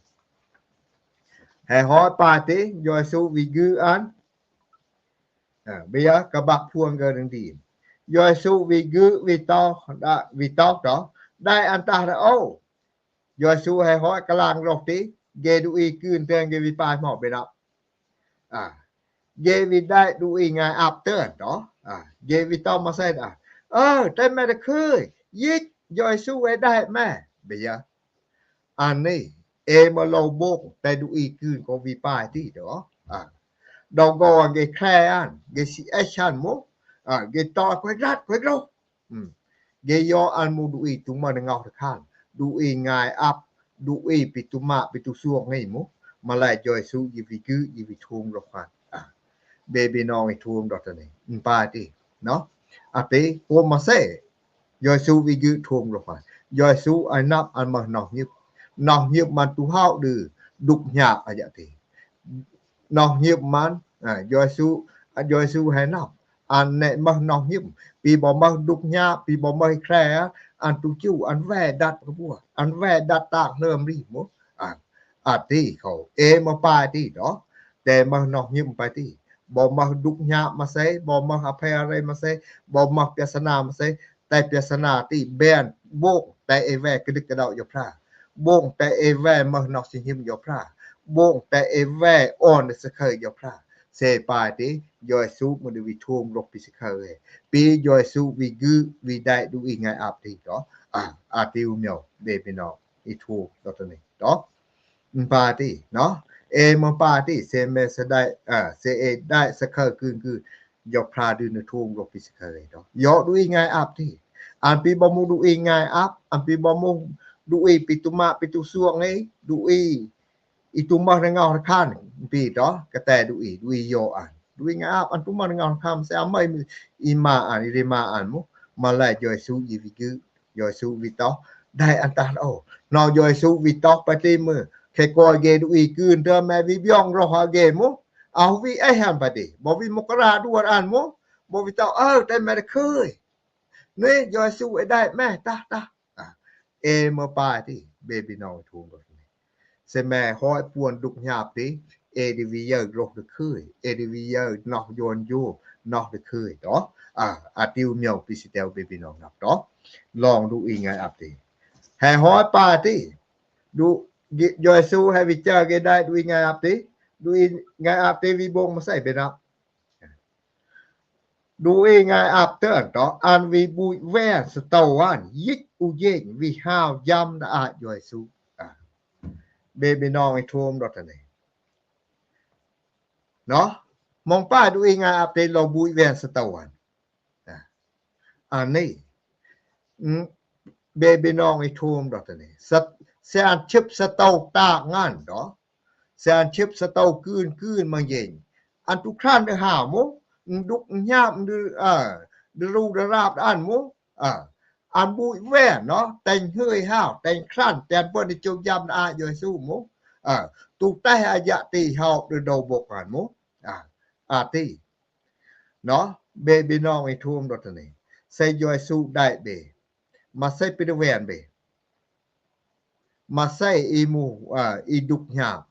ແຮຮອຍປາຕີ ຢໍເຢຊູວິກຶອັນ ອາ ເບຍກະບັກພວງເກີນດີ ຢໍເຢຊູວິກຶ ວິຕອ ດາ ວິຕອກ ຕອ ໄດ້ອັນຕາລະໂອ ຢໍເຢຊູແຮຮອຍກະລາງໂຣຕີ ເກດຸອີກືນເຕີງ ເກວິປາຍໝໍເບນະ ອາ ເກວິໄດ້ດຸອີງາຍອັບເຕີນ ຕອ ອາ ເກວິຕອມມາເຊັນ ອາ ເອີ ແຕ່ແມ່ຕະຄື ຢິກ ຢໍເຢຊູໄດ້ແມ່ ເບຍ ອານີ້ ເອມາໂລບົ້ງ ແຕ່ດຸອີກືນໂກວິປາຍຕີ ຕອ ອາ ດອກໂກເກແຄຣອັນ ເກຊິເອຊັນໂມ ອາ ເກຕອກວຍລັດ ຄວຍໂກ ອືມ ເກຢໍອັນໂມດຸອີຕຸມານະເງົາທະຄານ ດຸອີງາຍອັບ ດຸອີປິຕຸມະ ປິຕຸສວງໄງໂມ ມາລາຍຢໍເຢຊູ ຢີວິກຶ ຢີວິທຸງໂລຄວານ ອາ ເບບີນ້ອງອີທຸງ ດອກຕະເນ ອືມ ປາຕີ ເນາະ ອາຕີ ໂກມາເຊ ຢໍເຢຊູວິກຶ ທຸງໂລຄວານ ຢໍເຢຊູໄອນັບ ອັນມານອກຫຍິບ ນອກຫຍິບມັນຕຸເຮົາດື ດຸກຫຍາບອາຍະຕິ ນອກຫຍິບມັນ ອາ ຢໍເຢຊູ ອາ ຢໍເຢຊູໄຮນັບ ອັນແນະມັກນອກຫຍິບ ປີບໍ່ມັກດຸກຫຍາບ ປີບໍ່ມັກແຄຣ ອັນຕຸຈູ ອັນແວດັດກະບົວ ອັນແວດັດຕາກເລີ່ມຣີໝົດ ອາ ອາຕິເຂົາເອມາປາຕິດອກ ແຕ່ມັກນອກຫຍິບປາຕິ ບໍ່ມັກດຸກຫຍາບມາໃສ່ ບໍ່ມັກອະໄພອະໄລມາໃສ່ ບໍ່ມັກປຽສະໜາມາໃສ່ ແຕ່ປຽສະໜາຕິແບນໂບກ ແຕ່ເອແວກະດຶກກະເດົາຢາພລາ ໂບກ ແຕ່ເອແວມັກນອກຊິຫຍິບຢາພລາ ໂບກ ແຕ່ເອແວອ່ອນສະເຄີຢາພລາ ເຊປາຕິ ຢອຍສຸ ມື້ດີວິທູມລົກປິສະເຄີ ປີຢອຍສຸ ວິກຶ ວິໄດ ດຸອີງາຍອາບຕິດອກ ອາ ອາຕິວມຽວ ເບເບນອ ອີທູ ດອກເຕີເນ ດອກ ປາຕິເນາະ ເອມາປາຕິ ເຊເມສະໄດ ເອີ ເຊເອໄດສະເຄີກຶນຄື ຢາພລາດືນທຸມລົກປິສະເຄີເດ ຢອ ດຸອີງາຍອາບຕິ ອັນປີບໍ່ມຸງດຸອີງາຍອາບ ອັນປີບໍ່ມຸງດຸອີປິຕຸມະ ປິຕຸສວງເອ ດຸອີ ອີຕຸມະນະເງົາທະຄານ ປີດອກ ກະແຕດຸອີ ດຸອີຢອອັນ ດຸອີງາຍອາບ ອັນຕຸມະນະເງົາທະຄານ ເຊອາໄມ ອີມາອັນ ອີເດມາອັນ ມາລາຍຢອຍສຸ ຢີວິກຶ ຢອຍສຸ ວິຕອກ ໄດອັນຕາໂອ ນອ ຢອຍສຸ ວິຕອກ ປາຕິມື ເຄກອຍເກ ດຸອີກືນເດີ ແມວິບຽງ ໂຣຮາເກມຸ Âu wi ai han pa ti, bo wi mokra duar an mo, bo wi tau au tai me khơi. Ni Yêsu e dai me ta ta. A, e mo pa ti, be bi nong thum. Se me hoi puan duk nhap ti, e di wi yơ groh de khơi, e di wi yơ noh yon yo, noh de khơi to. A, a tiu miau pi si teo be bi nong nap to. Long du i ngai ap ti. He hoi pa ti. Du Yêsu he wi chơ ge dai du i ngai ap ti. Du i ngai ap ti wi bong ma sai be nap. Du i ngai ap tơn to an wi bui wen sa tau an yik u yen wi hao yam da a Yêsu. A, be bi nong i thum do tane. No? Mong pa du i ngai ap te lo bui wen sa tau an. A, an ni. Be bi nong i thum do tane. Sa, se an chip sa tau ta ngan do. Se an chip sa tau kưn kưn mang yen. An tu khran de hao mo. Duk nhap de, a, de ru de rap an mo. A, an bui wen no. Teng hơi hao, teng khran, teng pơn de chou yam da a Yêsu mo. A, tu tai a ya ti hao de do bok an mo. A, a ti. No, be bi nong i thum do tane. Se Yêsu dai be. Ma sai pi de wen be. Ma sai i mu, a, i duk nhap.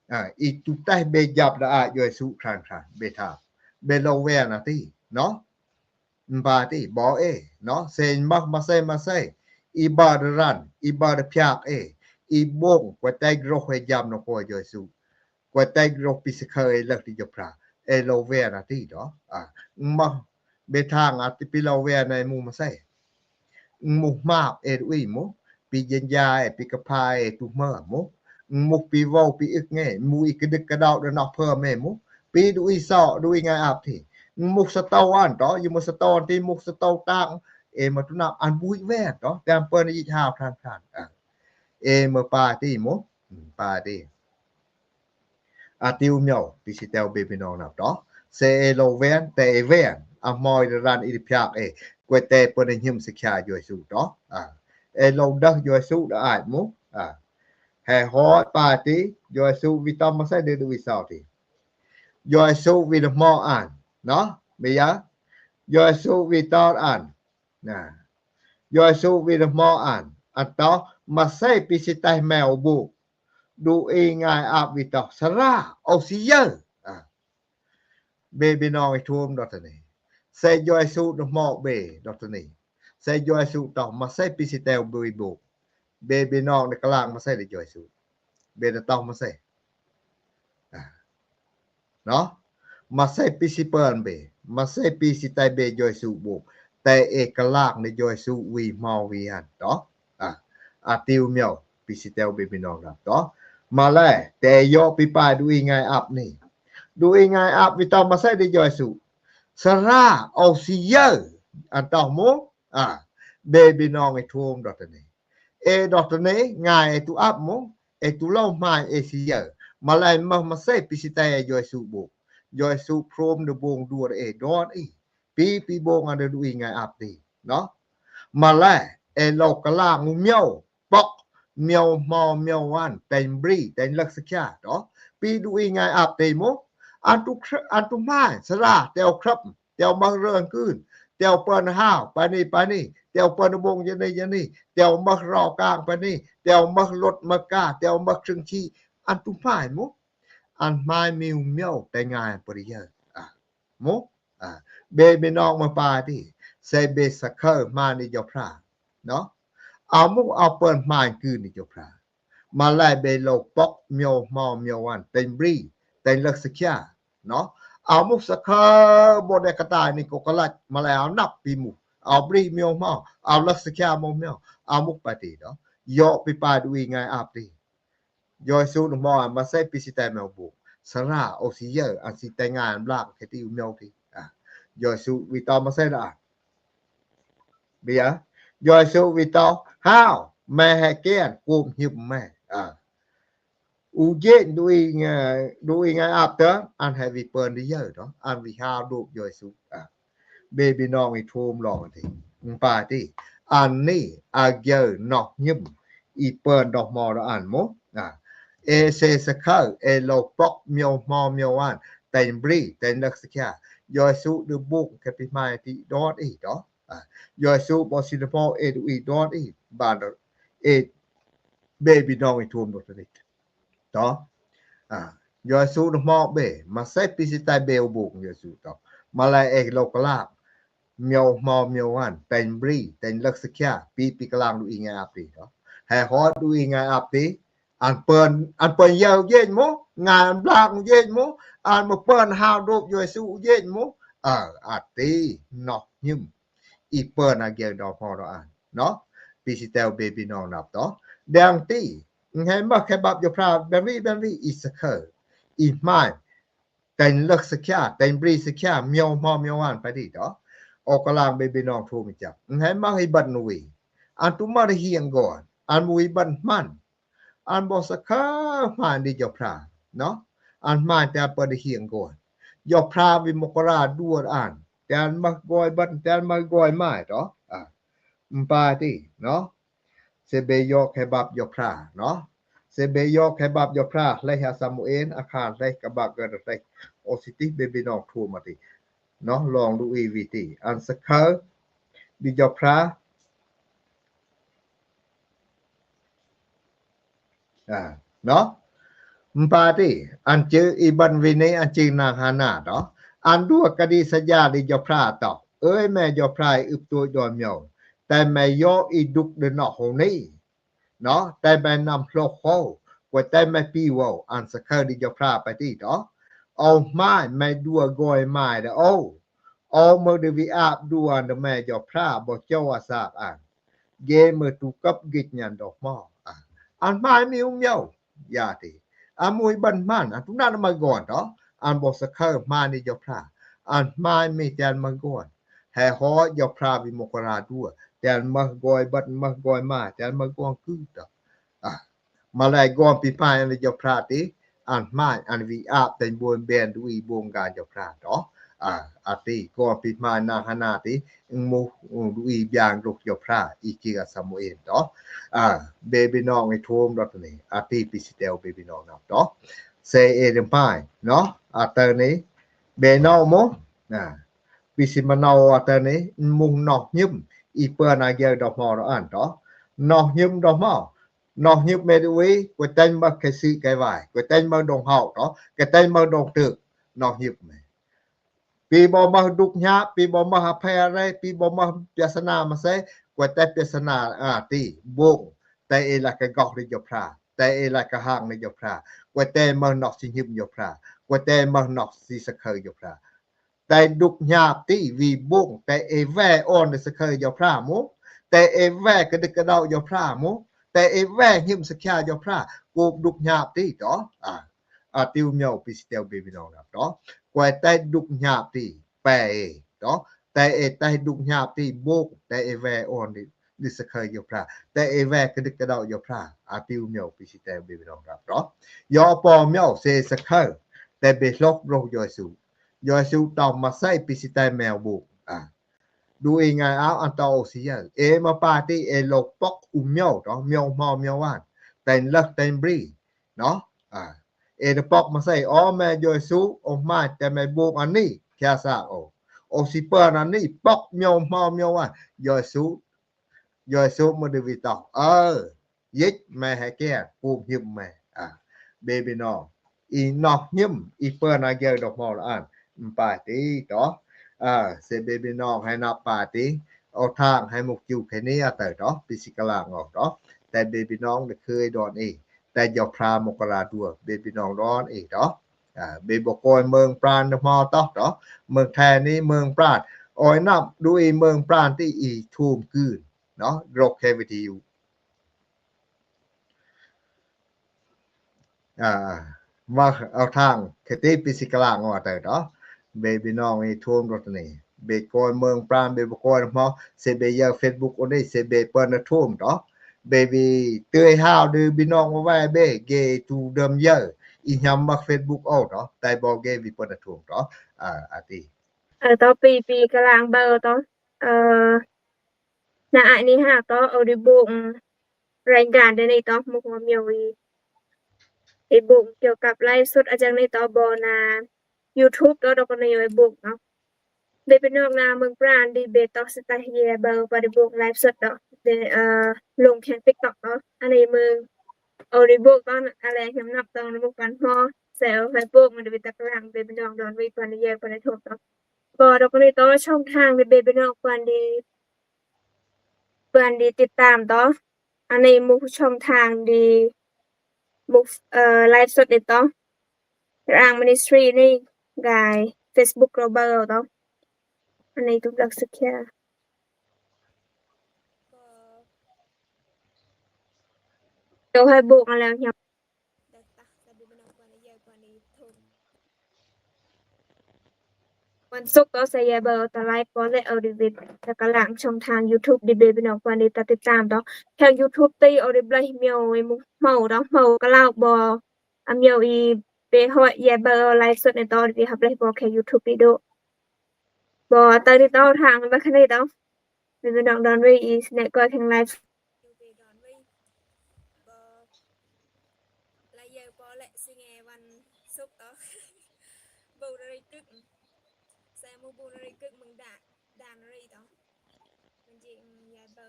A, i tu tai be yap da a Yêsu khran khran be tha. Be lo wen a ti, no? Mba ti, bo e, no? Se ma, ma sai, ma sai. I ba de ran, i ba de piak e. I bong, kua tai groh e yam no ko Yêsu. Kua tai groh pi se khơi lak ti jo pra. E lo wen a ti do. A, ma, be thang a ti pi lo wen a mu ma sai. Mu map e du i mo. Pi yen ya e, pi ka pa e tu ma mo. Mu pi vau pi ik nge. Mu i ke dik ke dau de na pa me mo. Pi du i so, du i ngai ap ti. Mu sa tau an to, yu mu sa tau an ti, mu sa tau tang. E ma tu na an bui wen to. Tam pơn i hao thang thang. A, e ma pa ti mo. Pa ti. A tiu miau, pi si teo be bi nong nap to. Se e lo wen, te e wen. A moi de ran i de piak e. Kua te pơn e him se khia Yêsu to. A, e lo dah Yêsu da ai mo. A, he hoi pa ti, Yêsu wi tau ma sai de du wi sau ti. Yêsu wi de mo an, no? Be ya. Yêsu wi tau an. Na. Yêsu wi de mo an. An to ma sai pi si tai meo bu. Du i ngai ap wi to. Sara, o si yơ. A, be bi nong i thum do tane. Se Yêsu de mo be do tane. Se Yêsu to ma sai pi si teo bui bu. Be bi nong de klang ma sai de Yêsu. Be de to ma sai. A, no? Ma sai pi si pơn be. Ma sai pi si tai be Yêsu bu. Te e klang de Yêsu wi mo wi an to. A, a tiu miau, pi si teo be bi nong nap to. Ma le, te yo pi pa du i ngai ap ni. Du i ngai ap wi to ma sai de Yêsu. Sara, o si yơ. An to mo. A, be bi nong i thum do tane. E do tane, ngai e tu ap mo. E tu lo mai e si yơ. Ma le ma, ma sai pi si tai e Yêsu bu. Yêsu prom de bong duar e don i. Pi, pi bong an de du i ngai ap ti, no? Ma le, e lo klang u miau. Pok miau mo miau an, teng bri, teng lak se khia to. Pi du i ngai ap ti mo. An tu khr-, an tu mai, sara, teo krap. Teo ma rơn kưn, teo pơn hao, pa ni, pa ni, teo pơn bong ya ni, ya ni, teo ma ro kang pa ni, teo ma lot ma ka, teo ma krưng chi, an tu mai mo, an mai miu miau, te ngai pa ri yơ. A, mo, a, be bi nong ma pa ti, se be sa khơi mai ni jo pra, no? A mo, a pơn mai kưn ni jo pra. Ma lai be lo pok miau mo miau an, teng bri, teng lak se khia, no? A mo sa khơi bo de ka tai ni ko ka lach, ma lai a nap pi mo. A bri miau mo, a lak se khia mo miau, a mo pa ti, no? Yo pi pa du i ngai ap ti. Yêsu no mo, ma sai pi si tai meo bu. Sara, o si yơ, an si tai ngai an blak, ke ti u miau ti. A, Yêsu wi to ma sai da. Bia, Yêsu wi to, hao, me he ken, kum him me. A. U jen du i ngai, du i ngai ap tơ, an he wi pơn di yơ to, an wi hao du Yêsu. A. Be bi nong i thum long ti. Mpa ti. An ni, a yơ no him, i pơn do mo do an mo. A. Ê sê sơkhâu, ê lô pŏk miêu hmo miêu an, tênh bri, tênh lơh sơkhia. Yôsu đư bŭk kơ pi mai ti đot ih đó. À, Yôsu bŏ si đư pŏ ê đư ih đot ih. Ban ê bê pi nong ih thum đot nit. Đó. À, Yôsu đư mŏ bê, ma sê pi si tai bê ơ bŭk Yôsu đó. Ma lai ê lô kơ lak. Miêu hmo miêu an, tênh bri, tênh lơh sơkhia, pi pi klang đu ih ngai ap ti đó. He hot đu ih ngai ap ti, ăn pơn, ăn pơn yơ jên mô, ngai ăn blang jên mô, ăn mô pơn hao đôp Yôsu jên mô. Ơ, ati, noh nhum. Ih pơn a gel đo pho đo ăn, noh. Pi si teo bê pi nong năp to. Đang ti, ngai mă khe băp Yôphra, ben wi, ben wi, ih sơkhâu. Ih mai, tênh lơh sơkhia, tênh bri sơkhia, miêu hmo miêu an, pai ti đó. Ơ kơ lăng bê pi nong thum chăp. Ngai mă ih bơ̆n wi. Ăn tu mă ri hiêng gôn, ăn mui bơ̆n hmăn. Ăn bŏ sơkhâu hmai đĭ Yôphra, noh. Ăn hmai teo pơ đĭ hiêng gôn. Yôphra wi mô kơ ra đua ăn. Teo mă gôi bơ̆n, teo mă gôi mai đó. À. Pai ti, noh. Sê bê yŏ khe băp Yôphra, noh. Sê bê yŏ khe băp Yôphra, leh ha Samuel, a khan leh kơ băk gơ leh. Ơ si ti bê pi nong thum mă ti. Noh, lŏng đu ih wi ti. Ăn sơkhâu đĭ Yôphra. À, noh. Pai ti, ăn chư ih bơ̆n wi ni, ăn chư nang Hana đó. Ăn đua kơ đĭ sa ya đĭ Yôphra to. Ơi mê Yôphra ưp tui đon miêu. Tê mê yŏ ih đŭk đơ noh hô ni. Noh, tê mê năm hlôh hô. Kơ tê mê pi wô, ăn sơkhâu đĭ Yôphra pai ti đó. Ơ mai mê đua gôi mai đơ ơ. Ơ mơ đơ wi ap đua đơ mê Yôphra bŏ châu a sap ăn. Gê mơ tu cấp gĭt nhăn đo hmo. À. Ăn mai miu miêu. Ya ti. Ăn mui bơ̆n hmăn, ăn tu năn mă gôn đó. Ăn bŏ sơkhâu hmai đĭ Yôphra. Ăn hmai mê teo mă gôn. He hot Yôphra wi mô kơ ra đua. Teo mă gôi bơ̆n mă gôi mai, teo mă gôn kư đó. À. Ma lai gôn pi pai ăn Yôphra ti, ăn hmai, ăn wi ap tênh buôn ben đu ih bông gan Yôphra đó. À, ati, gôn pi mai nang Hana ti, mô, đu ih biang lôk Yôphra, ih chư a Samuel đó. À, bê pi nong ih thum đot ni, ati pi si teo bê pi nong năp đó. Sê ê đơ pai, noh, a tơ ni, bê nâu mô, na, pi si ma nâu a tơ ni, mung noh nhum, ih pơn a gel đo hmo đo ăn đó. Noh nhum đo hmo, Noh nhŭp mê đu ih, kơ tênh mơh khe sư khe vai, kơ tênh mơh đông hậu đó, kơ tênh mơh đông tưk, noh nhŭp mê. Pi bŏ mơh đŭk nhap, pi bŏ mơh a phe rê, pi bŏ mơh piasana ma sê, kơ tênh piasana a ti, bông, tênh ê lai kơ gŏh đĭ Yôphra, tênh ê lai kơ hang đĭ Yôphra, kơ tênh mơh noh si nhŭp Yôphra, kơ tênh mơh noh si sơkhơ Yôphra. Tênh đŭk nhap ti wi bông, tênh ê ve ôn đĭ sơkhơ Yôphra mô, tênh ê ve kơdĭk kơđŏ Yôphra mô, tênh ê ve nhŭm sơkhia Yôphra, kôp đŭk nhap ti đó. À, à, ti u miêu pi si teo bê pi nong năp đó. Kơ tênh đŭk nhap ti, pê ê đó. Tênh ê tênh đŭk nhap ti bông, tênh ê ve ôn đĭ, đĭ sơkhơ Yôphra. Tênh ê ve kơdĭk kơđŏ Yôphra, à, ti u miêu pi si teo bê pi nong năp đó. Yô pô miêu sê sơkhơ, tênh bê hlôh brôh Yôsu. Yôsu tŏng ma sê pi si teo meo bông. À. Đu ih ngai áo ăn tao ô si yơ. Ê ma pa ti ê lô pŏk u miêu đó, miêu hmo miêu an. Tênh lơh tênh bri. Đó. À. Ê đơ pŏk ma sê ô mê Yôsu, ô mai tênh mê bông ăn ni, khia sa ô. Ô si pơn ăn ni, pŏk miêu hmo miêu an. Yôsu. Yôsu mơ đơ wi tŏ. Ơ. Yĭch mê he kia, pum hiŭm mê. À, bê pi nong. Ih noh nhŭm, ih pơn a gel đŏk hmo lơ ăn. Pai ti đó. À, sê bê pi nong he năp pai ti. Ô thang he mục tiêu khe ni a tơ đó. Pi si kơ lang ô đó. Tênh bê pi nong đơ khơi đon ih. Tênh Yôphra mô kơ ra đua. Bê pi nong đon ih đó. À, bê bŏ kôi mơng pran đŏk hmo tŏ đó. Mơng the ni mơng pran. Ôi năp đu ih mơng pran ti ih thum kưn. Đó. Drŏk khe wi ti u. À, mă ô thang, khe ti pi si kơ lang ô a tơ đó. Bê pi nong ih thum đŏk ni. Bê kôi mơng pran, bê bŏ kôi đŏk hmo, sê bê yơ Facebook ô ni, sê bê pơn đơ thum đó. Bê wi tưi hao đư pi nong ô ve bê, gê tu đơm yơ. Ih nhăm mă Facebook ô đó, tênh bŏ gê wi pơn đơ thum đó. À, à ti. Ơ, tŏ pi, pi kơ lang bơ tŏ. Ơ, na ai ni ha tŏ, ô đĭ bông. Rênh gan đơ ni tŏ, mŭk mơ miêu ih. ໄອ້ບົ້ງກ່ຽວກັບໄລຟ໌ສົດອາຈານນີ້ຕໍ່ບໍ່ນາ YouTube ເນາະ ດອກກະນີ້ໄອ້ບົ້ງເນາະ. ເບເປັນນ້ອງນາເມືອງປານດີເບຕອກສະຕາເຮຍເບີປາດີບົ້ງໄລຟ໌ສົດເນາະ ເປັນເອີລົງແຂ່ງ TikTok ເນາະ. ອັນນີ້ເມືອງອອດີບົ້ງຕອນອາແລຍຳນັບຕອນບົ້ງກັນຮໍແຊວໄຟໂປ່ງມັນເປັນຕະກະລາງເບເປັນນ້ອງດອນວີປານເຢຍປານທົບເນາະ. ກໍດອກກະນີ້ຕໍ່ຊ່ອງທາງເບເປັນນ້ອງປານດີ ເພື່ອນທີ່ຕິດຕາມຕໍ່ ອັນນີ້ໝູ່ຊ່ອງທາງທີ່ໝູ່ ເອີ ໄລຟ໌ສົດນີ້ຕໍ່ ຣາງ Ministry ນີ້ກາຍ Facebook Global ຕໍ່ ອັນນີ້ທຸກລັກສະເຄຍ ໂຕໃຫ້ໂບກມາແລ້ວ ວັນສຸກກໍສະຍາຍເບີຕະໄລປອແລະອອດິວິດ ແລ້ວກະລາງຊ່ອງທາງ YouTube ດີເບພີ່ນ້ອງຄວນດີຕາຕິດຕາມຕໍ່ ແທງ YouTube ຕີອອດິບໄລເມວເມົາດອກເມົາກະລາວບໍ່ອາມຽວອີເປຮອຍຍາຍເບີໄລຟ໌ສົດໃນຕໍ່ດີຮັບໄລບໍ່ແຄ YouTube ດີໂດບໍ່ເຕີຕິດຕໍ່ທາງບັກຄະເນດອກ Maybe not done with is networking live. Maybe done with. Bo la yau po lek singe wan suk to. Bo dari kek. Saya mu bo dari kek meng da dan dari to. Menjing ya bo.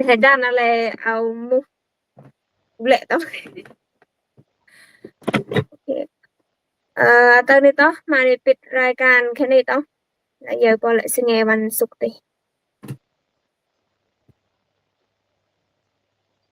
He dan ale au mu. ແຫຼະຕໍ່ ໂອເຄ ເອີ ເຕີນີ້ຕໍ່ ມານີ້ປິດລາຍການແຄ່ນີ້ຕໍ່ ລະເຢີ ພໍແລະ ຊິແງວັນສຸກຕິ.